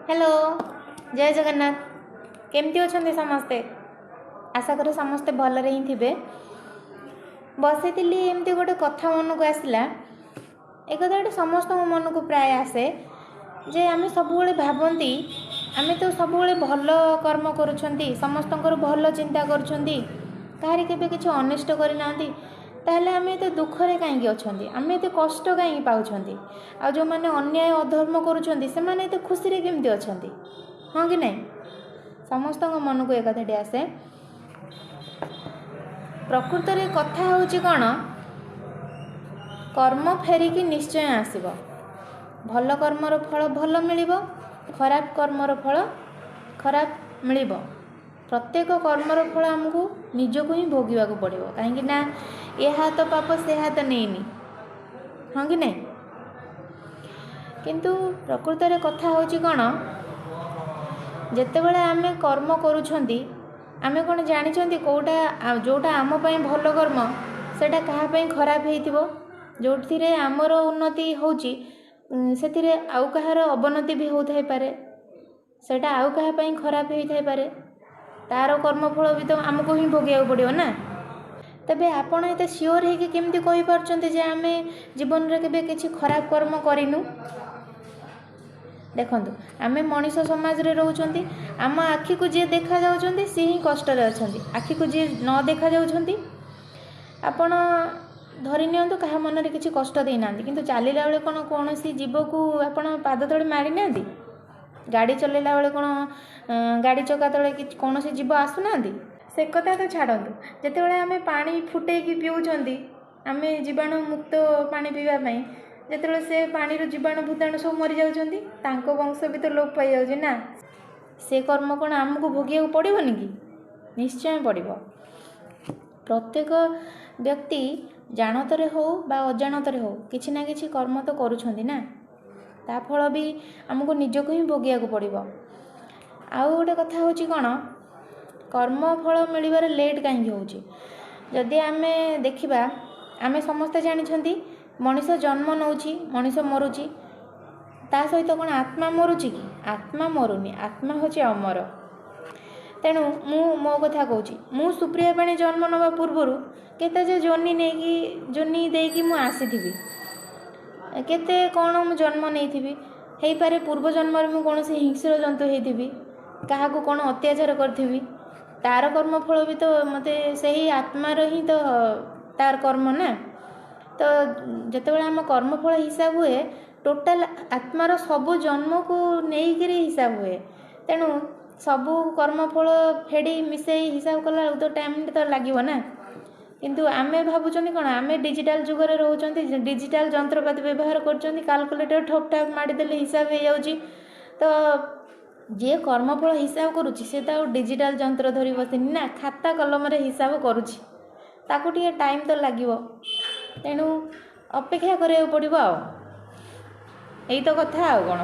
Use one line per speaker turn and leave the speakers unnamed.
Hello, ଜୟ ଜଗନ୍ନାଥ। କେମିତି ଅଛନ୍ତି ସମସ୍ତେ? ଆଶା କରେ ସମସ୍ତେ ଭଲରେ ହିଁ ଥିବେ। ବସିଥିଲି, ଏମିତି ଗୋଟେ କଥା ମନକୁ ଆସିଲା। ଏ କଥାଟି ସମସ୍ତଙ୍କ ମନକୁ ପ୍ରାୟ ଆସେ ଯେ ଆମେ ସବୁବେଳେ ଭାବନ୍ତି, ଆମେ ତ ସବୁବେଳେ ଭଲ କର୍ମ କରୁଛନ୍ତି, ସମସ୍ତଙ୍କର ଭଲ ଚିନ୍ତା କରୁଛନ୍ତି, କାହାରି କେବେ କିଛି ଅନିଷ୍ଟ କରିନାହାନ୍ତି, ତାହେଲେ ଆମେ ଏତେ ଦୁଃଖରେ କାହିଁକି ଅଛନ୍ତି? ଆମେ ଏତେ କଷ୍ଟ କାହିଁକି ପାଉଛନ୍ତି? ଆଉ ଯେଉଁମାନେ ଅନ୍ୟାୟ ଅଧର୍ମ କରୁଛନ୍ତି, ସେମାନେ ଏତେ ଖୁସିରେ କେମିତି ଅଛନ୍ତି? ହଁ କି ନାହିଁ? ସମସ୍ତଙ୍କ ମନକୁ ଏ କଥାଟି ଆସେ। ପ୍ରକୃତରେ କଥା ହେଉଛି କ'ଣ? କର୍ମ ଫେରିକି ନିଶ୍ଚୟ ଆସିବ। ଭଲ କର୍ମର ଫଳ ଭଲ ମିଳିବ, ଖରାପ କର୍ମର ଫଳ ଖରାପ ମିଳିବ। ପ୍ରତ୍ୟେକ କର୍ମର ଫଳ ଆମକୁ ନିଜକୁ ହିଁ ଭୋଗିବାକୁ ପଡ଼ିବ, କାହିଁକି ନା ଏ ହାତ ପାପ ସେ ହାତ ନେଇନି। ହଁ କି ନାହିଁ? କିନ୍ତୁ ପ୍ରକୃତରେ କଥା ହେଉଛି କ'ଣ, ଯେତେବେଳେ ଆମେ କର୍ମ କରୁଛନ୍ତି, ଆମେ କ'ଣ ଜାଣିଛନ୍ତି କେଉଁଟା ଯେଉଁଟା ଆମ ପାଇଁ ଭଲ କର୍ମ, ସେଇଟା କାହା ପାଇଁ ଖରାପ ହେଇଥିବ? ଯେଉଁଥିରେ ଆମର ଉନ୍ନତି ହେଉଛି, ସେଥିରେ ଆଉ କାହାର ଅବନତି ବି ହେଉଥାଇପାରେ। ସେଇଟା ଆଉ କାହା ପାଇଁ ଖରାପ ହେଇଥାଇପାରେ। ତା'ର କର୍ମଫଳ ବି ତ ଆମକୁ ହିଁ ଭୋଗିବାକୁ ପଡ଼ିବ ନା। ତେବେ ଆପଣ ଏତେ ସିଓର ହେଇକି କେମିତି କହିପାରୁଛନ୍ତି ଯେ ଆମେ ଜୀବନରେ କେବେ କିଛି ଖରାପ କର୍ମ କରିନୁ? ଦେଖନ୍ତୁ, ଆମେ ମଣିଷ ସମାଜରେ ରହୁଛନ୍ତି। ଆମ ଆଖିକୁ ଯିଏ ଦେଖାଯାଉଛନ୍ତି, ସିଏ ହିଁ କଷ୍ଟରେ ଅଛନ୍ତି। ଆଖିକୁ ଯିଏ ନ ଦେଖାଯାଉଛନ୍ତି, ଆପଣ ଧରି ନିଅନ୍ତୁ କାହା ମନରେ କିଛି କଷ୍ଟ ଦେଇନାହାନ୍ତି, କିନ୍ତୁ ଚାଲିଲା ବେଳେ କ'ଣ କୌଣସି ଜୀବକୁ ଆପଣ ପାଦ ତଳେ ମାରିନାହାନ୍ତି? ଗାଡ଼ି ଚଲେଇଲା ବେଳେ କ'ଣ ଗାଡ଼ି ଚକା ତଳେ କିଛି କୌଣସି ଜୀବ ଆସୁନାହାନ୍ତି? ସେ କଥା ତ ଛାଡ଼ନ୍ତୁ, ଯେତେବେଳେ ଆମେ ପାଣି ଫୁଟେଇକି ପିଉଛନ୍ତି, ଆମେ ଜୀବାଣୁ ମୁକ୍ତ ପାଣି ପିଇବା ପାଇଁ, ଯେତେବେଳେ ସେ ପାଣିରୁ ଜୀବାଣୁ ଭୂତାଣୁ ସବୁ ମରିଯାଉଛନ୍ତି, ତାଙ୍କ ବଂଶ ବି ତ ଲୋପ ପାଇଯାଉଛି ନା। ସେ କର୍ମ କ'ଣ ଆମକୁ ଭୋଗିବାକୁ ପଡ଼ିବନି କି? ନିଶ୍ଚୟ ପଡ଼ିବ। ପ୍ରତ୍ୟେକ ବ୍ୟକ୍ତି ଜାଣତରେ ହେଉ ବା ଅଜାଣତରେ ହେଉ, କିଛି ନା କିଛି କର୍ମ ତ କରୁଛନ୍ତି ନା। ତା ଫଳ ବି ଆମକୁ ନିଜକୁ ହିଁ ଭୋଗିବାକୁ ପଡ଼ିବ। ଆଉ ଗୋଟେ କଥା ହେଉଛି କ'ଣ, କର୍ମଫଳ ମିଳିବାରେ ଲେଟ୍ କାହିଁକି ହେଉଛି? ଯଦି ଆମେ ଦେଖିବା, ଆମେ ସମସ୍ତେ ଜାଣିଛନ୍ତି ମଣିଷ ଜନ୍ମ ନେଉଛି, ମଣିଷ ମରୁଛି। ତା ସହିତ କ'ଣ ଆତ୍ମା ମରୁଛି କି? ଆତ୍ମା ମରୁନି, ଆତ୍ମା ହେଉଛି ଅମର। ତେଣୁ ମୁଁ ମୋ କଥା କହୁଛି, ମୁଁ ସୁପ୍ରିୟା ପାଣି ଜନ୍ମ ନେବା ପୂର୍ବରୁ କେତେ ଯେ ଯୋନି ନେଇକି, ଯୋନି ଦେଇକି ମୁଁ ଆସିଥିବି, କେତେ କ'ଣ ମୁଁ ଜନ୍ମ ନେଇଥିବି। ହେଇପାରେ ପୂର୍ବ ଜନ୍ମରେ ମୁଁ କୌଣସି ହିଂସ୍ର ଜନ୍ତୁ ହେଇଥିବି, କାହାକୁ କ'ଣ ଅତ୍ୟାଚାର କରିଥିବି। ତାର କର୍ମଫଳ ବି ତ ମୋତେ ସେହି ଆତ୍ମାର ହିଁ ତ ତାର କର୍ମ ନା। ତ ଯେତେବେଳେ ଆମ କର୍ମଫଳ ହିସାବ ହୁଏ, ଟୋଟାଲ ଆତ୍ମାର ସବୁ ଜନ୍ମକୁ ନେଇକିରି ହିସାବ ହୁଏ। ତେଣୁ ସବୁ କର୍ମଫଳ ଫେଡ଼ି ମିଶେଇ ହିସାବ କଲା ବେଳକୁ ତ ଟାଇମ୍ ତ ଲାଗିବ ନା। କିନ୍ତୁ ଆମେ ଭାବୁଛନ୍ତି କ'ଣ, ଆମେ ଡିଜିଟାଲ ଯୁଗରେ ରହୁଛନ୍ତି, ଡିଜିଟାଲ ଯନ୍ତ୍ରପାତି ବ୍ୟବହାର କରୁଛନ୍ତି, କାଲକୁଲେଟର ଠପ୍ ଠାପ୍ ମାରିଦେଲେ ହିସାବ ହେଇଯାଉଛି। ତ ଯିଏ କର୍ମଫଳ ହିସାବ କରୁଛି, ସେ ତ ଆଉ ଡିଜିଟାଲ ଯନ୍ତ୍ର ଧରି ବସିନି ନା, ଖାତା କଲମରେ ହିସାବ କରୁଛି। ତାକୁ ଟିକେ ଟାଇମ୍ ତ ଲାଗିବ। ତେଣୁ ଅପେକ୍ଷା କରିବାକୁ ପଡ଼ିବ। ଆଉ ଏଇ ତ କଥା, ଆଉ କ'ଣ?